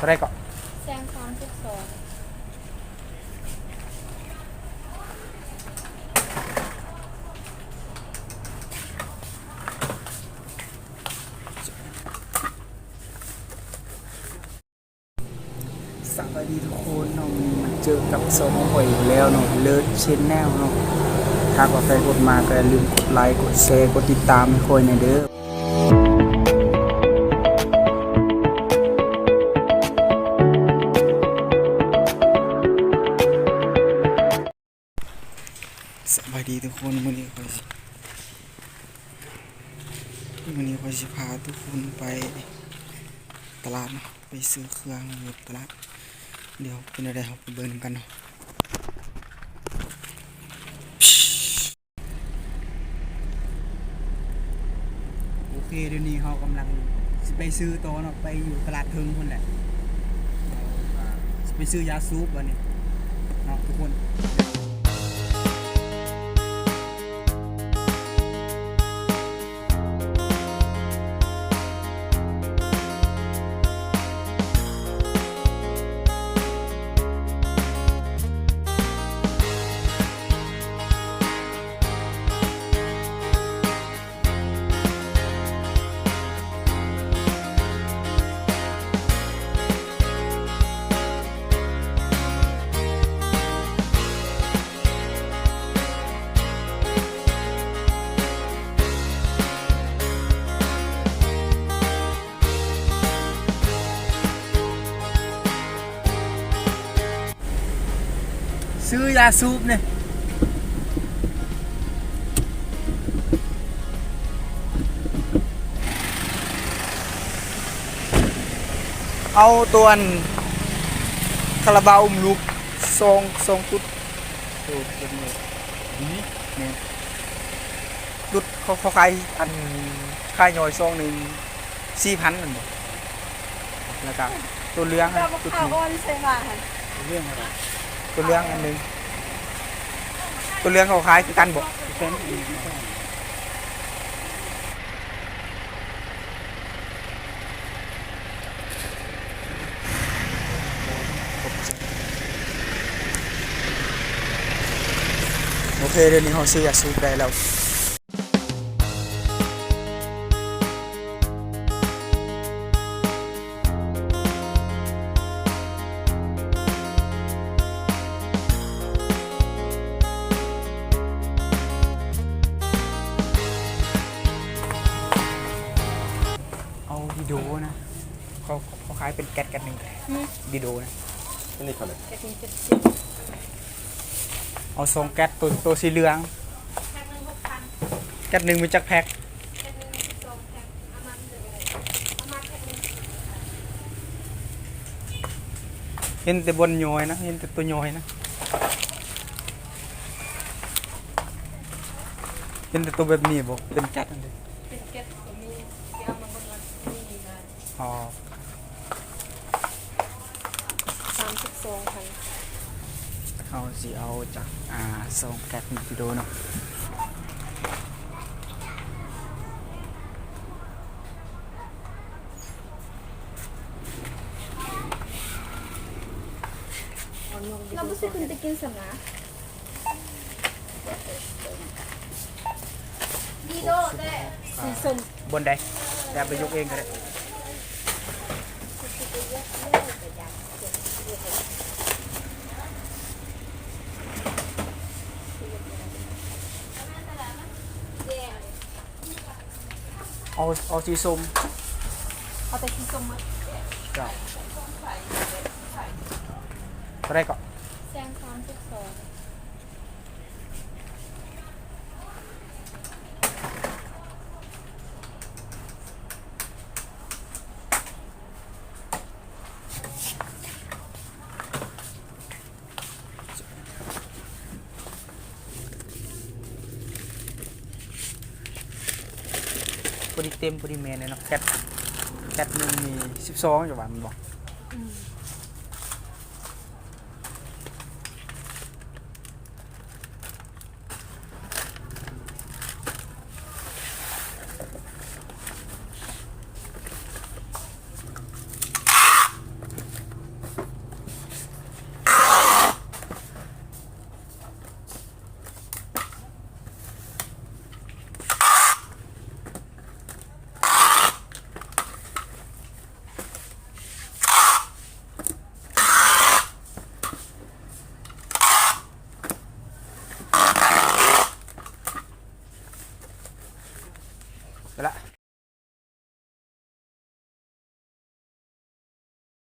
ເທົ່າໃດເກາະ? ແສນສາມສິບສອງ. ສະບາຍດີທຸກຄົນເນາະ, ມື້ນີ້ມາເຈີກັບຊ່ອງຂອງຂ້ອຍອີກແລ້ວເນາະ ເລີດ Channel ເນາະ. ຖ້າວ່າໃຜກົດມາກໍຢ່າລືມກົດໄລ ກົດແຊ ກົດຕິດຕາມໃຫ້ຂ້ອຍແດ່ເດີ. ສະບາຍດີທຸກຄົນ, ມື້ນີ້ຂ້ອຍຊິ ມື້ນີ້ຂ້ອຍຊິພາທຸກຄົນໄປຕະຫຼາດເນາະ, ໄປຊື້ເຄື່ອງຢູ່ຕະຫຼາດ. ດຽວເປັນແນວໃດ ເຮົາໄປເບິ່ງນຳກັນເນາະ. ໂອເຄ, ດຽວນີ້ເຮົາກຳລັງຊິໄປຊື້ຕໍ່ເນາະ, ໄປຢູ່ຕະຫຼາດເທິງພຸ້ນແຫຼະ. ເຮົາກໍຊິໄປຊື້ຢາສູບບັດນີ້ເນາະທຸກຄົນ. ຊື້ຢາສູບນີ້ ເອົາຕົວອັນຄາລາບາວອຸ້ມລູກ ສອງ ສອງຕຸດ. ໂອ້ ຕົວນີ້ ນີ້ ແມ່ນ ຕຸດເຂົາ ເຂົາຂາຍ ອັນ ຂາຍຍ່ອຍຊອງໜຶ່ງສີ່ພັນແມ່ນບໍ່? ແລ້ວກະຕົວເຫຼືອງຫັ້ນ ຕຸດໜຶ່ງ ເຫຼືອງອະໄລ? ຕົວເຫຼືອງອັນໜຶ່ງ ຕົວເຫຼືອງເຂົາຂາຍຄືກັນບໍ່? ຄືກັນ. ໂອເຄ, ດຽວນີ້ເຮົາຊື້ຢາສູບໄດ້ແລ້ວ. ເອົາວິດີໂອນະ. ເຂົາ ເຂົາຂາຍເປັນແກັດ ແກັດໜຶ່ງ ຫືມ ວິດີໂອນະ. ອັນນີ້ເທົ່າໃດ? ແກັດໜຶ່ງເຈັດສິບ. ເອົາສອງແກັດ ໂຕ ໂຕສີເຫຼືອງ. ແກັດໜຶ່ງມີຈັກແພັກ? ເຫັນແຕ່ບ່ອນຍ່ອຍນະ ເຫັນແຕ່ໂຕຍ່ອຍນະ. ເຫັນແຕ່ໂຕແບບນີ້ບໍ່? ເປັນແກັດຫັ້ນເດ. ເປັນແກັດກໍມີ ຊິເອົາມາເບິ່ງວ່າມີນີ້ນະ. ອໍ ສາມສິບສອງພັນ. ເຮົາຊິເອົາຈາກ ອ່າ ສອງແກັດນີ້ໄປໂດເນາະ. ລາວບໍ່ຊິຂຶ້ນໄປກິນຊັ້ນນະ. ດີໂດແຕ່ ສີສົ້ມ ບ່ອນໃດ? ແຕ່ໄປຍົກເອງກໍໄດ້. ເອົາ ເອົາສີສົ້ມ. ເອົາແຕ່ສີສົ້ມໝົດ. ເຈົ້າ. ເທົ່າໃດເກາະ? ແສນສາມສິບສອງ. ພໍດີເຕັມ ພໍດີແມ່ນເນາະ. ແກັດ ແກັດໜຶ່ງນີ້ສິບສອງ ເຈົ້າວ່າແມ່ນບໍ່? ອືມ.